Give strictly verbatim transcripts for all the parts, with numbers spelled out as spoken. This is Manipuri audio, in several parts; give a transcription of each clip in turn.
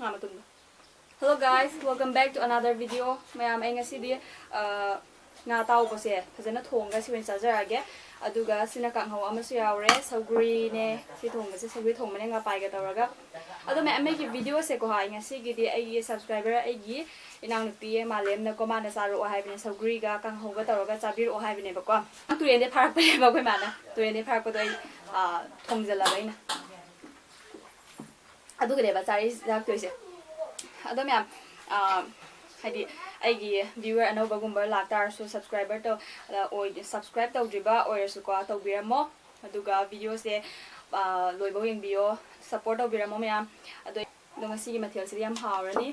ꯉꯥ ꯃꯇꯨꯝꯗꯣ꯫ Hello guys, welcome back to another video. ꯃꯌꯥꯝ, ꯑꯩ ꯉꯁꯤꯗꯤ, ꯑ, ꯉꯥ ꯑꯇꯥꯎꯕꯁꯦ ꯐꯖꯅ ꯊꯣꯡꯉꯒ ꯁꯤ ꯑꯣꯏꯅ ꯆꯥꯖꯔꯛꯑꯒꯦ꯫ ꯑꯗꯨꯒ ꯁꯤꯅ ꯀꯥꯡꯍꯧ ꯑꯃꯁꯨ ꯌꯥꯎꯔꯦ, ꯁꯧꯒ꯭ꯔꯤꯅꯦ꯫ ꯁꯤ ꯊꯣꯡꯕꯁꯦ ꯁꯧꯒ꯭ꯔꯤ ꯊꯣꯡꯕꯅꯦ ꯉꯥꯄꯥꯏꯒ ꯇꯧꯔꯒ꯫ ꯑꯗꯣ ꯃꯌꯥꯝ, ꯑꯩꯒꯤ videoꯁꯦꯀꯣ, ꯍꯥ, ꯑꯩ ꯉꯁꯤꯒꯤꯗꯤ ꯑꯩꯒꯤ subscriber, ꯑꯩꯒꯤ ꯏꯅꯥꯎꯅꯨꯄꯤ ꯃꯥꯂꯦꯝꯅꯀꯣ, ꯃꯥꯅ ꯆꯥꯔꯛꯑꯣ ꯍꯥꯏꯕꯅꯦ, ꯁꯧꯒ꯭ꯔꯤꯒ ꯀꯥꯡꯍꯧꯒ ꯇꯧꯔꯒ ꯆꯥꯕꯤꯔꯛꯑꯣ ꯍꯥꯏꯕꯅꯦꯕꯀꯣ꯫ ꯇꯨꯔꯦꯟꯗꯩ ꯐꯥꯔꯛꯄꯅꯦꯕ ꯑꯩꯈꯣꯏ ꯃꯥꯅ꯫ ꯇꯨꯔꯦꯟꯗꯩ ꯐꯥꯔꯛꯄꯗꯣ ꯑꯩ, ꯑ, ꯊꯣꯡꯖꯜꯂꯕ ꯑꯩꯅ꯫ ꯑꯗꯨꯒꯅꯦꯕ ꯆꯥꯔꯤ ꯂꯥꯛꯇꯣꯏꯁꯦ꯫ ꯑꯗꯣ ꯃꯌꯥꯝ, ꯑ, ꯍꯥꯏꯗꯤ ꯑꯩꯒꯤ viewer ꯑꯅꯧꯕꯒꯨꯝꯕ ꯂꯥꯛꯇꯥꯔꯁꯨ, subscriber ꯇꯧ-, ꯑ, ꯑꯣꯏ-, subscribe ꯇꯧꯗ꯭ꯔꯤꯕ ꯑꯣꯏꯔꯁꯨꯀꯣ, ꯇꯧꯕꯤꯔꯝꯃꯣ꯫ ꯑꯗꯨꯒ videoꯁꯦ, ꯑ, ꯂꯣꯏꯕꯧ ꯌꯦꯡꯕꯤꯌꯣ, support ꯇꯧꯕꯤꯔꯝꯃꯣ ꯃꯌꯥꯝ꯫ ꯑꯗꯣ, ꯑꯗꯣ ꯉꯁꯤꯒꯤ ꯃꯊꯦꯜꯁꯤꯗꯤ ꯌꯥꯝ ꯍꯥꯎꯔꯅꯤ꯫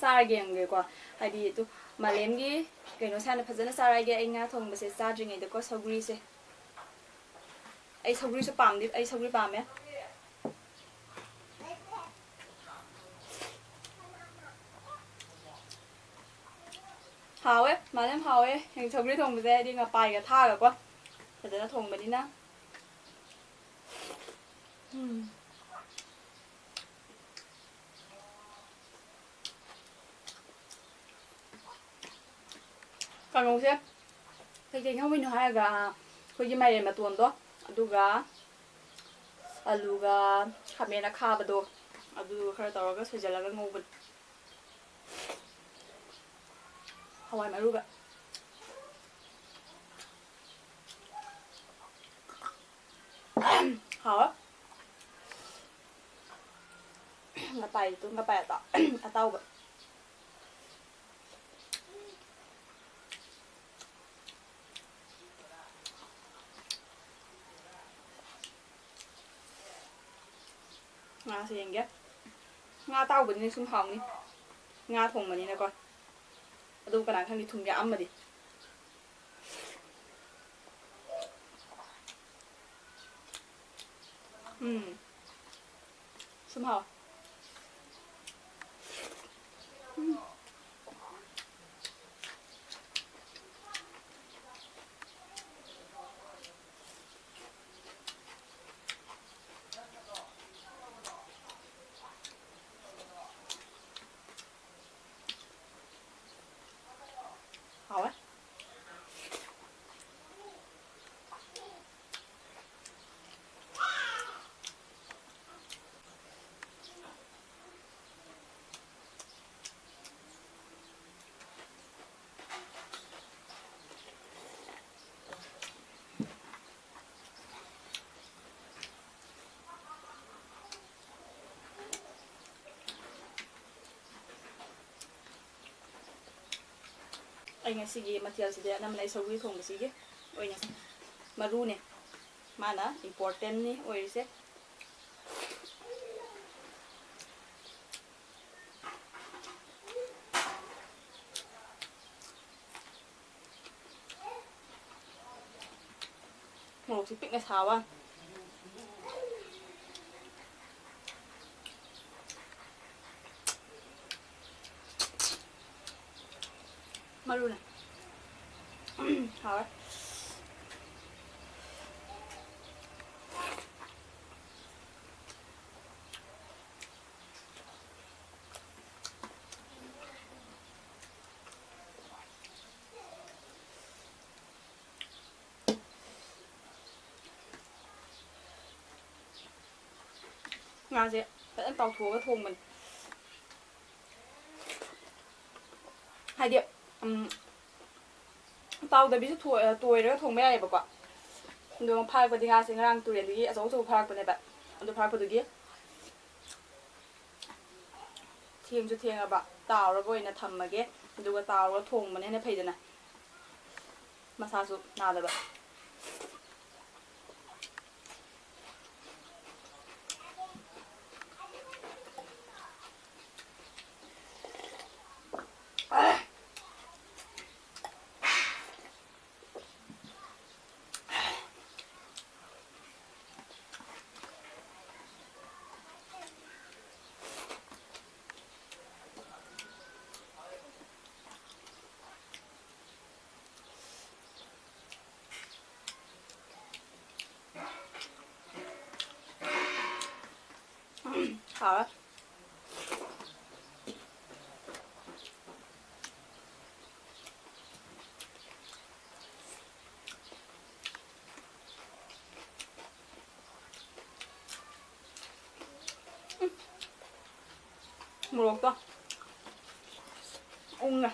ꯆꯥꯔꯒ ꯌꯦꯡꯒꯦꯀꯣ꯫ ꯍꯥꯏꯗꯤ ꯑꯗꯨ ꯃꯥꯂꯦꯝꯒꯤ ꯀꯩꯅꯣꯁꯦ ꯍꯥꯟꯅ ꯐꯖꯅ ꯆꯥꯔꯒꯦ꯫ ꯑꯩ ꯉꯥ ꯊꯣꯡꯕꯁꯦ ꯆꯥꯗ꯭ꯔꯤꯉꯩꯗꯀꯣ, ꯁꯧꯒ꯭ꯔꯤꯁꯦ꯫ ꯑꯩ ꯁꯧꯒ꯭ꯔꯤꯁꯨ ꯄꯥꯝꯗꯤ, ꯑꯩ ꯁꯧꯒ꯭ꯔꯤ ꯄꯥꯝꯃꯦ꯫ ꯍꯥꯎꯋꯦ, ꯃꯥꯂꯦꯝ ꯍꯥꯎꯋꯦ꯫ ꯍꯌꯦꯡ ꯁꯧꯒ꯭ꯔꯤ ꯊꯣꯡꯕꯁꯦ ꯍꯥꯏꯗꯤ ꯉꯄꯥꯏꯒ ꯊꯥꯛꯑꯒꯀꯣ꯫ ꯐꯖꯅ ꯊꯣꯡꯕꯅꯤꯅ꯫ ꯎꯝ꯫ ꯀꯥꯡꯉꯧꯁꯦ ꯀꯩꯀꯩ ꯉꯧꯔꯤꯅꯣ ꯍꯥꯏꯔꯒ, ꯑꯩꯈꯣꯏꯒꯤ ꯃꯥꯏꯔꯦꯟ ꯃꯇꯣꯟꯗꯣ, ꯑꯗꯨꯒ ꯑꯂꯨꯒ ꯈꯥꯃꯦꯟ ꯑꯈꯥꯕꯗꯣ, ꯑꯗꯨ ꯈꯔ ꯇꯧꯔꯒ ꯁꯣꯏꯖꯜꯂꯒ ꯉꯧꯕꯅꯤ꯫ ꯍꯋꯥꯏ ꯃꯔꯨꯒ꯫ ꯍꯥꯎꯋꯦ꯫ ꯉꯄꯥꯏꯗꯣ, ꯉꯄꯥꯏ ꯑꯇꯥꯎ-, ꯑꯇꯥꯎꯕ꯫ ꯉꯥꯁꯦ ꯌꯦꯡꯒꯦ꯫ ꯉꯥ ꯑꯇꯥꯎꯕꯅꯤꯅ ꯁꯨꯝ ꯍꯥꯎꯅꯤ꯫ ꯉꯥ ꯊꯣꯡꯕꯅꯤꯅꯀꯣ꯫ ꯑꯗꯨꯕꯨ ꯀꯅꯥ ꯈꯪꯅꯤ ꯊꯨꯝ ꯌꯥꯛꯑꯝꯃꯗꯤ꯫ ꯎꯝ꯫ ꯁꯨꯝ ꯍꯥꯎ꯫ ꯎꯝ꯫ ꯑꯩ ꯉꯁꯤꯒꯤ ꯃꯊꯦꯜꯁꯤꯗꯤ ꯑꯅꯝꯕꯅ ꯑꯩ ꯁꯧꯒ꯭ꯔꯤ ꯊꯣꯡꯕꯁꯤꯒꯤ ꯑꯣꯏꯅ ꯃꯔꯨꯅꯦ꯫ ꯃꯥꯅ importantꯅꯤ ꯑꯣꯏꯔꯤꯁꯦ꯫ ꯃꯣꯔꯣꯛꯁꯤ ꯄꯤꯛꯅ ꯁꯥꯕ꯫ ꯃꯔꯨꯅ ꯍꯥꯎꯔꯦ꯫ ꯉꯥꯁꯦ ꯐꯖꯅ ꯇꯥꯎꯊꯣꯛꯑꯒ ꯊꯣꯡꯕꯅꯤ꯫ ꯍꯥꯏꯗꯤ, ꯎꯝ, ꯇꯥꯎꯗꯕꯤꯁꯨ ꯊꯣ-, ꯇꯣꯏꯔꯒ ꯊꯣꯡꯕ ꯌꯥꯏꯑꯕꯀꯣ꯫ ꯑꯗꯣ ꯐꯥꯔꯛꯄꯗꯤ ꯉꯥꯁꯦ ꯉꯔꯥꯡ ꯇꯨꯔꯦꯟꯗꯒꯤ ꯑꯆꯧ ꯑꯆꯧꯕ ꯐꯥꯔꯛꯄꯅꯦꯕ꯫ ꯑꯗꯨ ꯐꯥꯔꯛꯄꯗꯨꯒꯤ ꯊꯦꯡꯁꯨ ꯊꯦꯡꯉꯕ, ꯇꯥꯎꯔꯒ ꯑꯣꯏꯅ ꯊꯝꯃꯒꯦ꯫ ꯑꯗꯨꯒ ꯇꯥꯎꯔꯒ ꯊꯣꯡꯕꯅ ꯍꯦꯟꯅ ꯐꯩꯗꯅ, ꯃꯁꯥꯁꯨ ꯅꯥꯗꯕ꯫ ꯍꯥꯎꯔꯦ꯫ ꯃꯣꯔꯣꯛꯇꯣ ꯎꯪꯉꯦ꯫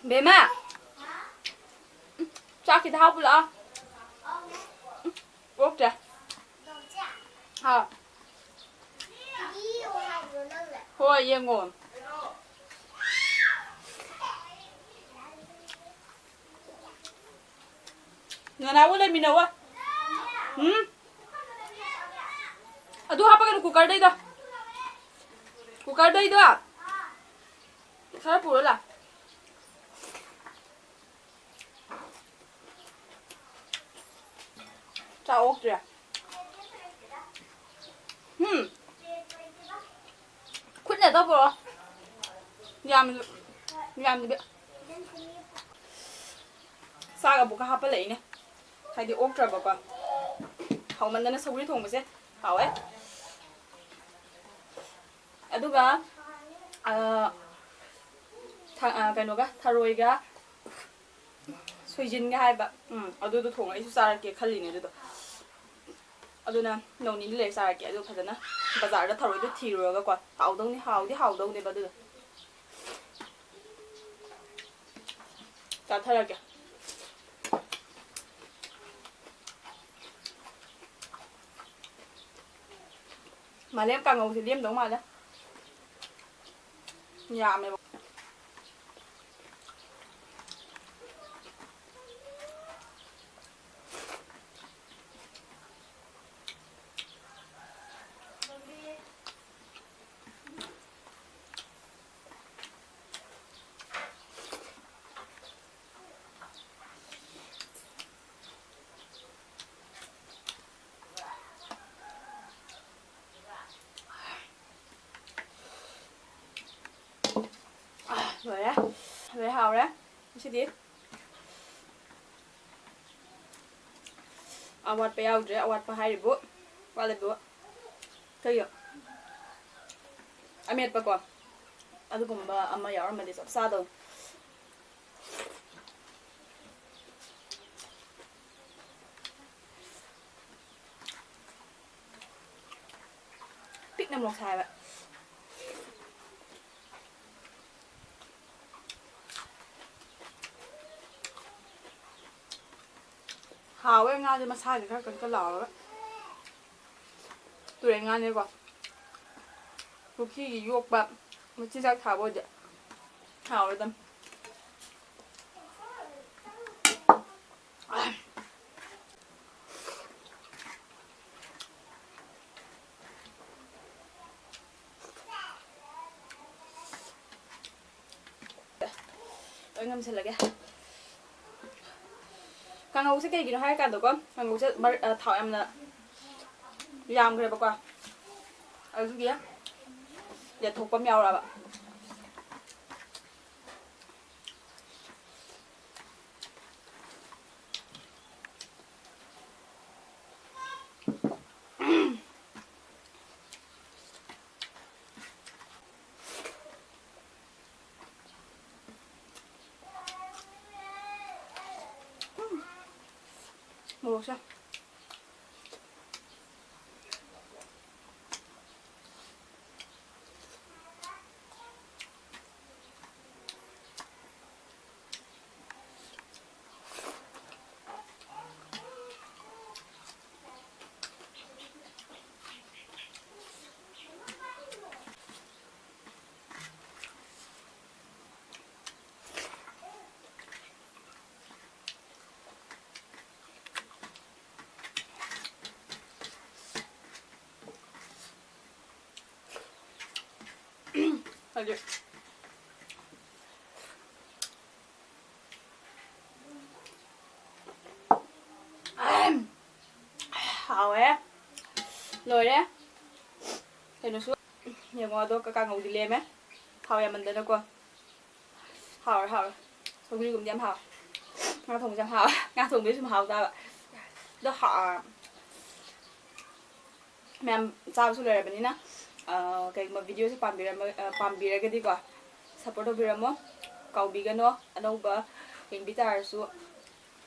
ꯕꯦꯝꯃ! ꯆꯥꯛ ꯈꯤꯇ ꯍꯥꯞꯄꯨ ꯂꯥꯛꯑꯣ꯫ ꯑꯣꯛꯇ꯭ꯔꯦ꯫ ꯍꯥꯎ꯫ ꯍꯣꯏ, ꯌꯦꯡꯉꯣ꯫ ꯅꯅꯥꯎꯒ ꯂꯩꯃꯤꯟꯅꯧꯋꯣ꯫ ꯎꯝ? ꯑꯗꯨ ꯍꯥꯞꯄꯒꯅꯨ, ꯀꯨꯀꯔꯗꯩꯗꯣ꯫ ꯀꯨꯀꯔꯗꯩꯗꯣ꯫ ꯈꯔ ꯄꯨꯔꯣ ꯂꯥꯎ꯫ ꯆꯥꯛ ꯑꯣꯛꯇ꯭ꯔꯦ꯫ ꯎꯝ꯫ ꯈꯨꯠꯅ ꯇꯧꯕ꯭ꯔꯣ? ꯌꯥꯝ, ꯌꯥꯝꯗꯕꯤ꯫ ꯆꯥꯛ ꯑꯃꯨꯛꯀ ꯍꯥꯞꯄ ꯂꯩꯅꯦ꯫ ꯍꯥꯏꯗꯤ ꯑꯣꯛꯇ꯭ꯔꯕꯀꯣ꯫ ꯍꯥꯎꯃꯟꯗꯅ ꯁꯧꯒ꯭ꯔꯤ ꯊꯣꯡꯕꯁꯦ ꯍꯥꯎꯋꯦ꯫ ꯑꯗꯨꯒ, ꯑ, ꯊ-, ꯑ, ꯀꯩꯅꯣꯒ, ꯊꯔꯣꯏꯒ ꯁꯣꯏꯖꯤꯟꯒ ꯍꯥꯏꯕ꯫ ꯎꯝ, ꯑꯗꯨꯗꯣ ꯊꯣꯡꯉ ꯑꯩꯁꯨ ꯆꯥꯔꯛꯀꯦ ꯈꯜꯂꯤꯅꯦ ꯑꯗꯨꯗꯣ꯫ ꯑꯗꯨꯅ ꯅꯣꯡ ꯅꯤꯅꯤ ꯂꯩꯔ ꯆꯥꯔꯛꯀꯦ꯫ ꯑꯗꯨ ꯐꯖꯅ ꯕꯖꯥꯔꯗ ꯊꯔꯣꯏꯗꯣ ꯊꯤꯔꯨꯔꯒꯀꯣ꯫ ꯍꯥꯎꯗꯧꯅꯤ, ꯍꯥꯎꯗꯤ ꯍꯥꯎꯗꯧꯅꯦꯕ ꯑꯗꯨꯗꯣ꯫ ꯆꯥꯊꯔꯒꯦ꯫ ꯃꯥꯂꯦꯝ ꯀꯥꯡꯉꯧꯁꯦ ꯂꯦꯝꯗꯧ ꯃꯥꯜꯂꯦ꯫ ꯌꯥꯝꯃꯦꯕ꯫ ꯑꯥ, ꯂꯣꯏꯔꯦ꯫ ꯂꯣꯏ ꯍꯥꯎꯔꯦ꯫ ꯉꯁꯤꯗꯤ ꯑꯋꯥꯠꯄ ꯌꯥꯎꯗ꯭ꯔꯦ꯫ ꯑꯋꯥꯠꯄ ꯍꯥꯏꯔꯤꯕꯨ ꯋꯥꯠꯂꯤꯕꯨ ꯀꯩꯌꯣ? ꯑꯃꯦꯠꯄꯀꯣ꯫ ꯑꯗꯨꯒꯨꯝꯕ ꯑꯃ ꯌꯥꯎꯔꯝꯃꯗꯤ ꯆꯞ ꯆꯥꯗꯧꯅꯤ꯫ ꯄꯤꯛꯅ ꯃꯣꯔꯣꯛ ꯁꯥꯏꯕ꯫ ꯍꯥꯎꯋꯦ ꯉꯥꯁꯦ, ꯃꯁꯥꯁꯦ ꯈꯔ ꯀꯟ ꯀꯟ ꯂꯥꯎꯔꯒ꯫ ꯇꯨꯔꯦꯟ ꯉꯥꯅꯦꯀꯣ꯫ ꯄꯨꯈ꯭ꯔꯤꯒꯤ ꯌꯣꯛꯄ ꯃꯆꯤꯟꯖꯥꯛ ꯊꯥꯕ ꯑꯣꯏꯗꯤ ꯍꯥꯎꯔꯗꯝ꯫ ꯂꯣꯏ ꯉꯝꯁꯤꯜꯂꯒꯦ꯫ ꯀꯥꯡꯉꯧꯁꯦ ꯀꯩꯒꯤꯅꯣ ꯍꯥꯏꯔꯀꯥꯟꯗꯀꯣ, ꯀꯥꯡꯉꯧꯁꯦ ꯃꯔ-, ꯑ, ꯊꯥꯎ ꯌꯥꯝꯅ ꯌꯥꯝꯈ꯭ꯔꯦꯕꯀꯣ, ꯑꯗꯨꯒꯤ ꯂꯦꯠꯊꯣꯛꯄ ꯑꯃ ꯌꯥꯎꯔꯛꯑꯕ꯫ ꯃꯣꯔꯣꯛꯁꯦ꯫ ꯍꯧꯖꯤꯛ꯫ ꯑꯍꯝ꯫ ꯍꯥꯎꯋꯦ꯫ ꯂꯣꯏꯔꯦ꯫ ꯀꯩꯅꯣꯁꯨ ꯌꯦꯡꯉꯣ, ꯑꯗꯣ ꯀꯥꯡꯉꯧꯗꯤ ꯂꯦꯝꯃꯦ꯫ ꯊꯥꯎ ꯌꯥꯝꯃꯟꯗꯅꯀꯣ꯫ ꯍꯥꯎꯔꯦ, ꯍꯥꯎꯔꯦ꯫ ꯁꯧꯒ꯭ꯔꯤꯒꯨꯝꯕꯗꯤ ꯌꯥꯝ ꯍꯥꯎꯋꯦ꯫ ꯉꯥ ꯊꯣꯡꯕꯁꯨ ꯌꯥꯝ ꯍꯥꯎꯋꯦ꯫ ꯉꯥ ꯊꯣꯡꯕꯗꯤ ꯁꯨꯝ ꯍꯥꯎ ꯇꯥꯕ꯫ ꯑꯗꯣ ꯍꯥ-, ꯃꯌꯥꯝ ꯆꯥꯕꯁꯨ ꯂꯣꯏꯔꯕꯅꯤꯅ, ꯑ, ꯀꯩꯒꯨꯝꯕ videoꯁꯦ ꯄꯥꯝꯕꯤꯔꯝꯃ-, ꯑ, ꯄꯥꯝꯕꯤꯔꯒꯗꯤꯀꯣ, support ꯇꯧꯕꯤꯔꯝꯃꯣ꯫ ꯀꯥꯎꯕꯤꯒꯅꯣ꯫ ꯑꯅꯧꯕ ꯌꯦꯡꯕꯤ ꯇꯥꯔꯁꯨ꯫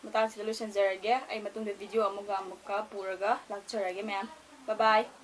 ꯃꯇꯥꯡꯁꯤꯗ ꯂꯣꯏꯁꯤꯟꯖꯔꯒꯦ꯫ ꯑꯩ ꯃꯇꯨꯡꯗ video ꯑꯃꯒ ꯑꯃꯨꯛꯀ ꯄꯨꯔꯒ ꯂꯥꯛꯆꯔꯒꯦ ꯃꯌꯥꯝ꯫ Bye bye꯫